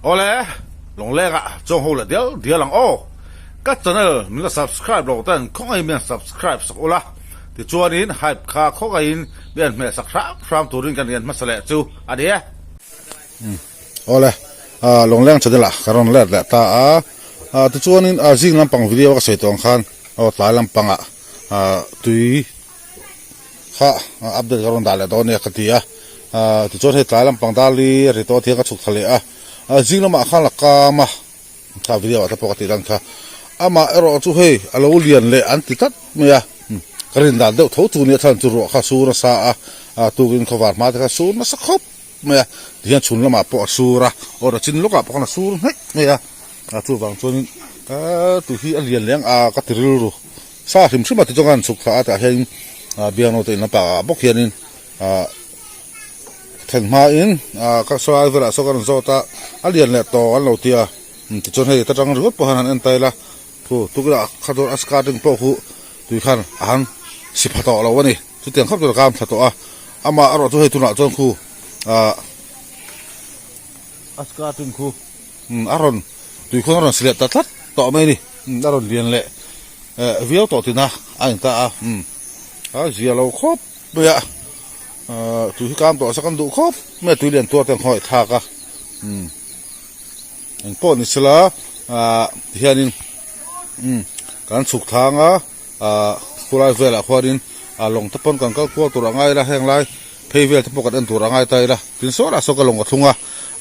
Awle, Lawnglenga chuang ho leh dial dial ang aw. Ka channel min la subscribe lo ten khawngaihin min han subscribe sak ula, tichuanin hype kha khawngaihin min han hmeh sak hram hram turin kan rian hmasa leh chu a ni e. Awle, Lawngleng channel ah ka rawn let leh ta a, tichuanin zing lampang video ka sawi tawh ang khan aw tlai lampangah tui kha update ka rawn dah leh dawn nia ka ti a, tichuan hei tlai lampang dar li a ri tawh a ti a ka chhuk thla leh a, zing lamah khan la kam a, kha video ah te pawh ka tih dan kha amah erawh chu hei a lo lian leh an ti tlat mai a, ka rin dan deuh tho chu nia chhan chu ruah kha sur a sa a, tukin khawvar hma te kha sur nasa khawp mai a, tihian chhun lamah pawh a sur a, aw ta chin lawkah pawh khan a sur ngheih mai a, chuvang chuanin tui hi a lian leh ang a ka ti rilru. Sa hrim hrim a ti chuan chhuk thla a tah hian biangno te in lampang ah bawk hianin thlen hmain ka sawi velah saw ka rawn zawt a, a lian leh tawh an lo ti a, tichuan hei ta tang ringawt pawh hian han en ta ila thu tukverh kha chuan a skirting pawh khu tui khan a han si pha tawh lo a ni, chutiang khawp chuan a kam thla tawh a, amah erawh chu hei tunah chuan khu ah a skirting khu. A rawn tui khawn a rawn si leh ta tlat tawh mai a ni a rawn lian leh viau tawh tina a in ta a a zia lo khawp mai a tui hi kam tawh sa kan duh khawp mai a tui lian tuar te an khawngaih thlak a eng pawh ni sela tihianin kan chhuk thang a khulai velah khuanin lawng te pawn kan kal kual tur a ngai la heng lai. Phei vel te pawh kan en tur a ngai ta ila, tin saw lah saw ka lawng ka thlung a,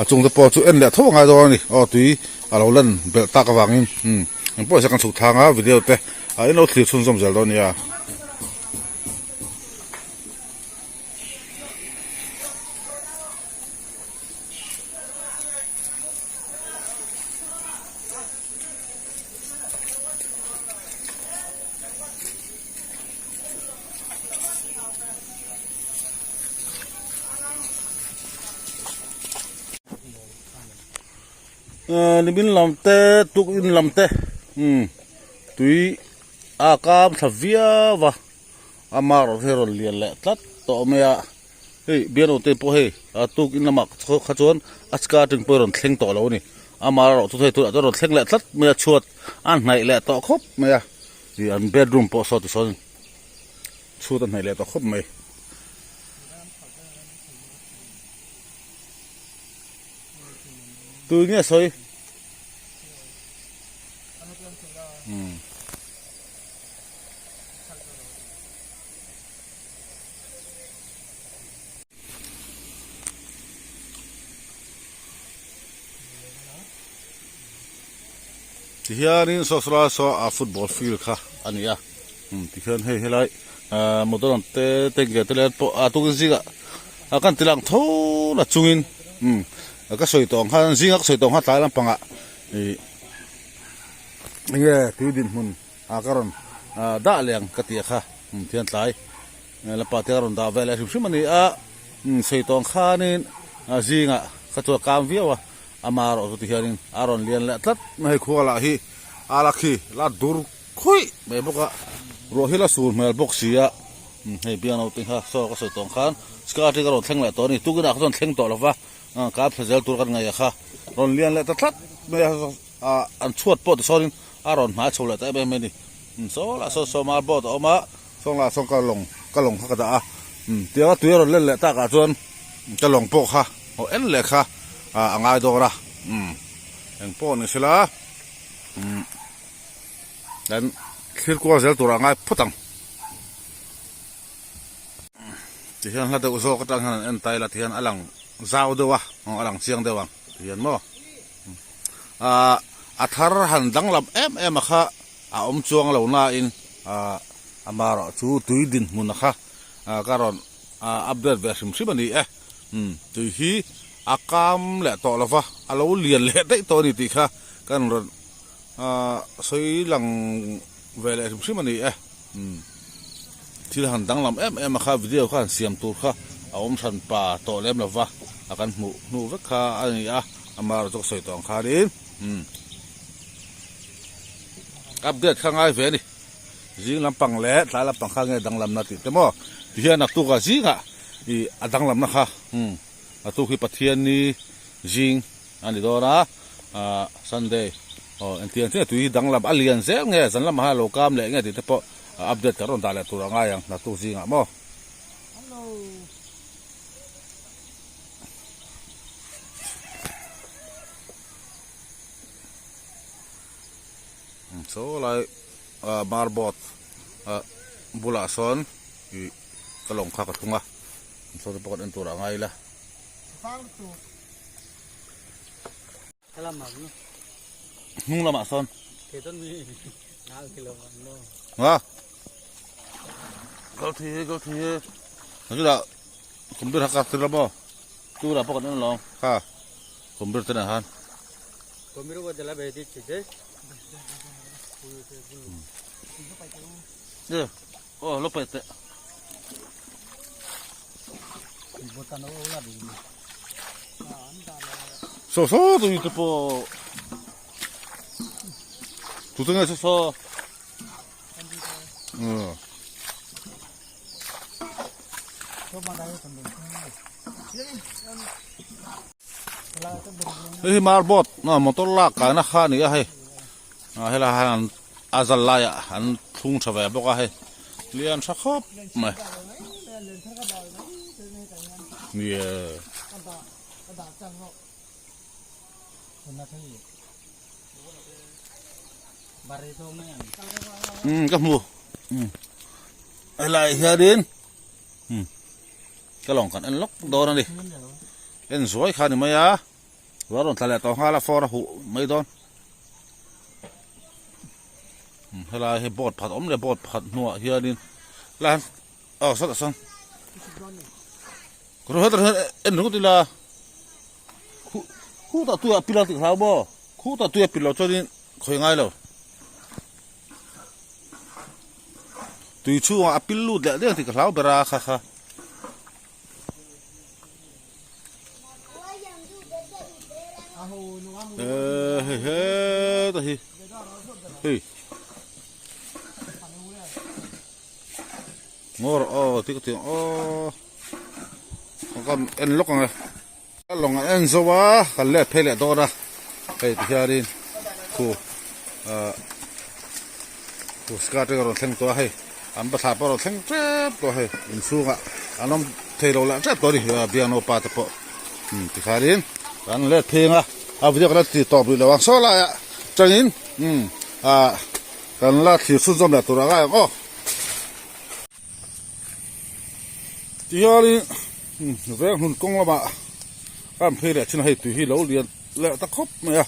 a chung te pawh chu en leh tho a ngai dawn a ni, aw tui a lo lan belh tak avangin umm engpawh hi saw kan chhuk thang a video te a in lo thlir chhunzawm zel dawn nia. Nimin lam te tukin lam te umm tui a kam thla viau a ama erawh hi a rawn lian leh tlat tawh mai a hei bialnu te pawh hei a tukin lamah kha chuan a skirting pawh a rawn thleng tawh lo a ni ama erawh chu hei tunah chuan a rawn thleng leh tlat mai a chhuat a hnaih leh tawh khawp mai a ih an bedroom pawh saw tisawn. Chhut a hnaih leh ta khawp mai. Tui nge sawi? Hmm. Tihianin saw sawlai saw a football field kha a ni a tikhian hei helai ahh motor ang te te nge te leh pawh a tukin zingah a kan ti lang tho la chungin umm ka sawi tawh ang khan zinga ka sawi tawh ang khan tlai lampangah ih enge tui dinhmun a ka rawn dah leh ang ka ti a kha thian tlai lapa te a rawn dah ve leh hrim hrim a ni a sawi tawh ang khanin zingah ka chuan kam viau a. Ama erawh chu tihianin a rawn lian leh tlat mai hei khua lah hi a la khi la dur khuih mai bawk a, ruah hi la sur hmel bawk si a, hei biang lo te kha saw ka sawi tawh ang khan skirt hi ka rawn thleng leh tawh a ni, tukinah kha chuan thleng tawh lo va, ka thla zel tur kan ngaih a kha rawn lian leh ta tlat mai a, an chhuat pawh tisawnin a rawn hnai chho leh ta em em mai a ni, saw lah sawn saw mar board a awm a, saw lah sawn ka lawng ka lawng kha ka dah a, tianga tui a rawn len leh takah chuan ka lawng pawh kha. Aw en leh kha a ngai dawr a umm eng pawh ni sela umm kan thlir kual zel turah a ngai phawt ang tihian hla deuh zawk atang hian an en ta ila tihian a lang zau deuh a aw a lang chiang deuh ang tihian maw ahh a thar han danglam em em a kha a awm chuang lo nain ahh amaherawh chu tui dinhmun a kha ka rawn update ve hrim hrim a ni e. Umm tui hi a kam leh tawh lo va, a lo lian leh daih tawh a ni tih kha kan rawn ahh sawi lang ve leh hrim hrim a ni e. Umm thil han danglam em em a kha video kha han siam tur kha a awm hran pa tawh lem lo va, a kan hmuh hnu vek kha a ni a, amaherawhchu ka sawi tawh ang khanin umm update kha ngai ve a ni. Zing lampang leh tlai lampang kha nge danglamna tih te maw? Tihian naktuk ah zingah ih a danglamna kha umm naktuk hi Pathianni zing a ni dawn a ah Sunday aw engtiang chiah tui danglam a lian zel nge zan lamah hian a lo kam leh nge tih te pawh update kan rawn dah leh tur a ngai ang naktuk zingah maw. Saw lai ah marboard ah bulah sawn ih ka lawng kha ka thung a saw te pawh kan en tur ah ngai ila. Hnung lamah sawn a kal thei e kal thei e chutah computer kha ka tir la maw turah pawh kan en alawm kha computer te nen khan. Aw lo paih teh. Saw saw tui te pawh tu te nge saw saw Hei hi marbot motor lak kaina kha a ni a hei helai ah hian a zal laiah an thlung tha ve bawk a hei lian tha khawp mai nie. Umm ka hmu umm helai hianin umm ka lawng kan en lawk dawn a ni en zuai kha a ni mai a ruah rawn tla leh tawh nghal a fawr a huh mai dawn umm helai hi boat pakhat awm leh boat pakhat hnuah hianin helai hian aw sawtah sawn hetah hian en ringawt ila. Khu khutah tui a pil a tih hlau maw? Khutah tui a pil loh chuanin khawi ngai lo. Tui chhungah a pil lut leh deng tih ka hlau ber a kha kha. Eee hei heta hi hei ngawr aw ti ka ti ang aw. Kan en lawk ang e. Ka lawng an en zo a, kan let phei leh dawn a, hei ti hianin khu ah khu skirt a rawn thleng tawh a hei an bathlar pawh a rawn thleng tep tawh a hei inchhungah an awm thei lo lah tep tawh a ni biang naupa te pawh umm ti khanin kan let phei ang a, a video kan la ti tawp rih lo ang saw laiah tangin umm ah kan la thlir chhunzawm leh tur a ngai ang aw. Tihianin veng hlun kawng lamah ka han phei leh thin a hei tui hi lo lian leh ta khawp mai a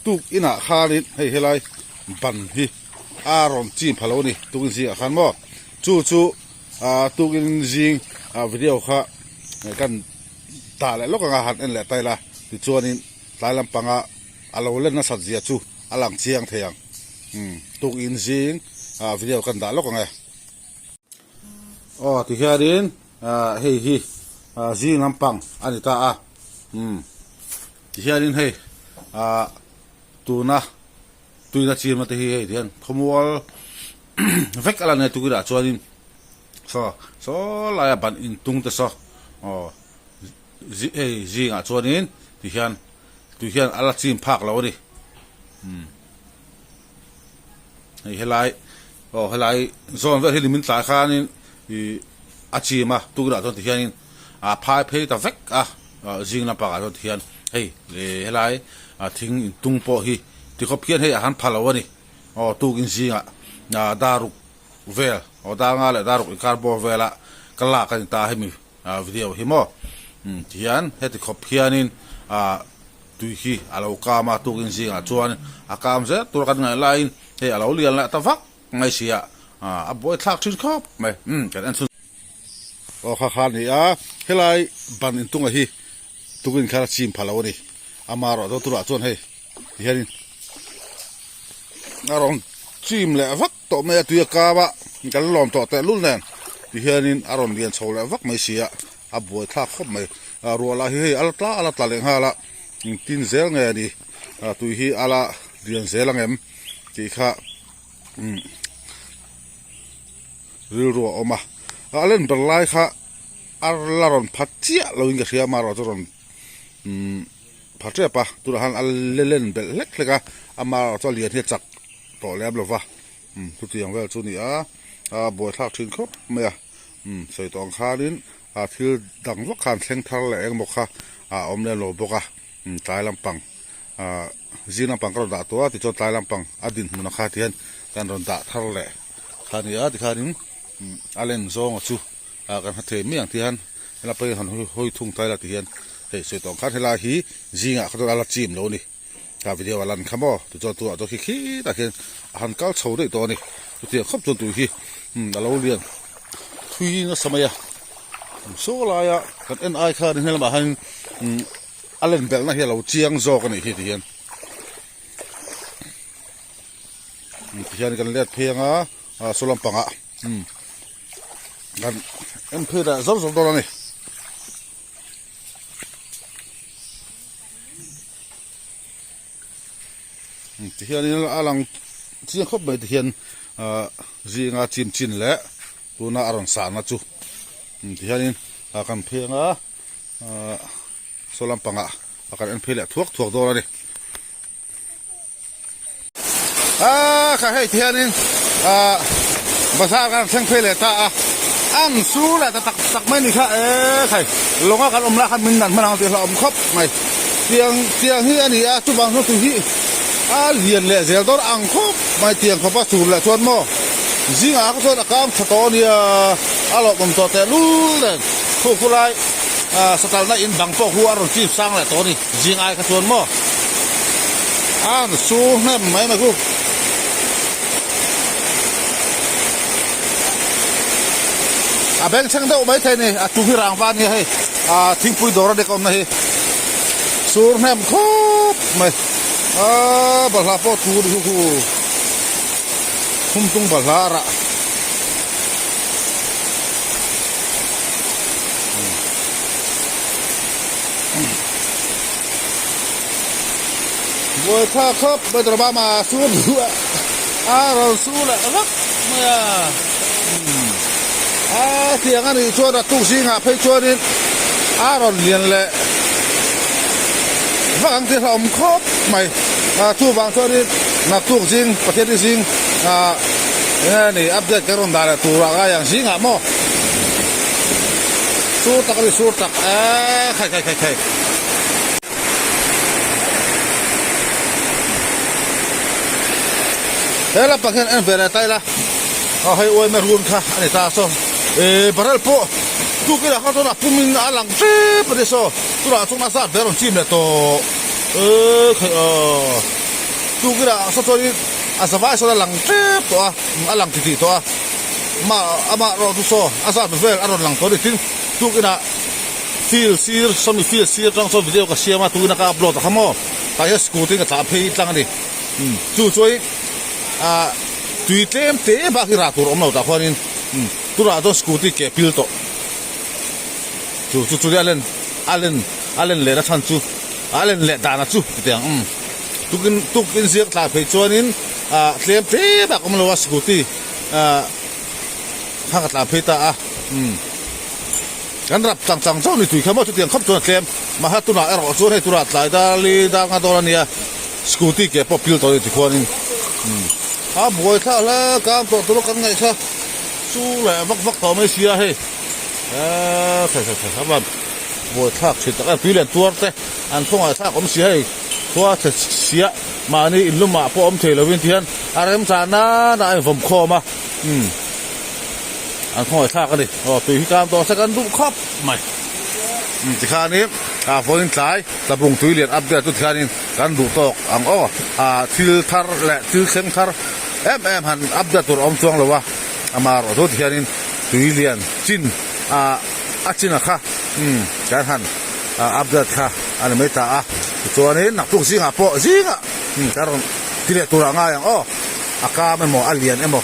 tuk inah khanin hei helai ban hi a rawn chim pha lo a ni tukin zingah khan maw chu chu ah tukin zing ah video kha kan dah leh lawk anga han en leh ta ila tichuanin tlai lampanga a lo len nasat zia chu a lang chiang thei ang tukin zing ah video kan dah lawk ang e. Aw tihianin ah hei hi ah zing lampang a ni ta a umm tihianin hei ah tuna tuina chimna te hi hei tihian khawmual vek a la nei tukirah chuanin saw saw laia ban intung te saw aw hei zingah chuanin tihian tui hian a la chim phak lo a ni umm. Hei helai aw helai zawn vel hi ni min tlai khanin ih a chim a tukverh ah chuan tihianin a phai phei ta vek a zing lampangah chuan tihian hei leh helai thing intung pawh hi tikhawp hian hei a han pha lo a ni aw tukin zingah daruk vel aw dar nga leh daruk inkar bawr vela ka lak a ni ta hemi video hi maw tihian heti khawp hianin ah tui hi a lo kam a tukin zingah chuan a kam zel tur kan ngaih laiin hei a lo lian leh ta vak mai si a a buai thlak thin khawp mai umm kan en chhun aw kha kha a ni a helai ban intunga hi tukin khan a chim pha lo a ni amaherawh chu turah chuan hei tihianin a rawn chim leh vak tawh mai a tui a kam a kan lawm tawh tehlul nen tihianin a rawn lian chho leh vak mai si a a buai thlak khawp mai ah ruah lah hi hei a la tla a la tla leh nghal a engtin zel nge a ni ah tui hi a la lian zel ang em tih kha umm rilru a awm a a len ber lai kha a la rawn phat chiah lo in ka hria amaherawhchu rawn umm. pha tep a tunah khan a len belh hlek hlek a ama erawh chuan lian hi a chak tawh lem lo va umm chutiang vel chu a ni a a buaithlak thin khawp mai a umm sawi tawh ang khanin a thil dang vak khan thleng thar leh engemaw kha a awm lem lo bawk a umm tlai lampang ah zing lampang ka rawn dah tawh a tichuan tlai lampang a dinhmun a kha ti hian kan rawn dah thar leh kha a ni a tikhanin a len zawnga chu ah kan hre thei mai ang ti hian helai pawh hi han hawi thung ta ila ti hian hei sawi tawh ang khan helai hi zingah kha chuan a la chim lo a ni ka video a lan kha maw tichuan tunah chuan khi khitah khian a han kal chho daih tawh a ni chutiang khawp chuan tui hi a lo lian thui nasa mai a saw laia kan en ai khan he lamah hian a len belhna hi a lo chiang zawk a nih hi ti hian tihian kan let phei anga saw lampangah. Umm kan en phei leh zawr zawr dawn a ni. Tihianin a lang chiang khawp mai tihian ah zinga chim chin leh tuna a rawn sahna chu tihianin ah kan phei anga ah saw lampangah a kan en phei leh thuak thuak dawn a ni. A kha hei tihianin ah bazar kan thleng phei leh ta a an su leh ta tak tak mai ni kha e khai lawnga kan awm lai khan min nan hman ang tih hlauhawm khawp mai tiang tiang hi a ni a chuvang chuan tui hi a lian leh zel dawn ang khawp mai tiang khawpa sur leh chuan maw zingah kha chuan a kang tha tawh a nia a lawmawm tawh tehlul nen khu khulai ah satalna in bang pawh khu a rawn chip sang leh tawh a ni. Zing ai kha chuan maw an su hnem mai mai khu. A beng thleng deuh mai thei ni a tung hi rang va nia hei a thingpui dawr a ni ka awmna hi sur hnem khawp mai a balhla pawh thu ni khu khu khumtung balhla a rah. Buaitha khawp mai tur a mama sur duh a a rawn sur leh vak mai a a tiang a nih chuan a tuk zingah phei chuanin a rawn lian leh vak ang tih hlauhawm khawp mai a chuvang chuanin naktuk zing Pathian hi zing ah eng nge ni update kan rawn dah leh tur ah ngai ang zingah maw. Sur tak a ni sur tak eee khai khai khai khai. He lampang hian en ve leh ta ila aw hei uaime run kha a ni ta saw eee barrel pawh tukin ah khan chuan a pum in a lang hrep a ni saw tunah chuan a zat ve a rawn chim leh tawh eee khai aw tukin ah saw chuan in a zavai sawn a lang hrep tawh a a lang titih tawh a. Mah amah erawh chu saw a zat vel a rawn lang tawh a ni tin tukinah field sir sawmi field sir atang sawn video ka siam a tuina ka upload a kha maw tah hian scooty in ka tlan phei tlang a ni umm chu chuan ah tui tlem te bak hi rah tur a awm lo tah khuanin umm tunah chuan scooty ke pil tawh chu chu chu a len a len a len leh na chhan chu a len leh dan a chu titiang umm tukin tukin ziak tlan phei chuanin ah tlem te bak a awm lo a scooty. Ahh kha ka tlan phei ta a umm kan rap chang chang chauh ni tui kha maw chutiang khawp chuan a tlem mahse tunah erawh chuan hei tunah tlai dar li dar nga dawn a nia scooty ke pawh pil tawh a ni tikhuanin umm a buai thlak hle kam tawh tur a kan ngaih kha chu leh vak vak tawh mai sia hei eee khai khai khai a van buai thlak thin tak em tui lian tuar te an khawngaih thlak awm si hei khua chhe siah. Mahni inlumah pawh awm thei lovin tihian a remchah nana a invawm khawm a, umm an khawngaih thlak a ni. Aw tui hi kam tawh se kan duh khawp mai. Umm tikhanin ah vawiin tlai tlabung tui lian update chu tikhanin kan duh tawk ang aw. Ah thil thar leh thil thleng thar em em han update tur a awm chuang lo a, amaherawh chu tikhianin tui lian chin ah a chin a kha umm kan han. Update kha a ni mai ta a, tichuanin naktuk zingah pawh zingah kan rawn ti leh turah ngai ang aw, a kam emaw a lian emaw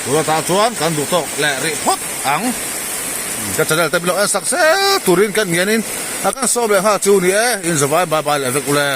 tuna tah chuan kan duh tawk leh rih phawt ang. Ka channel te min lo en sak zel turin kan ngenin a kan sawm leh nghal chu ni e, in zavai bye bye leh vek ule.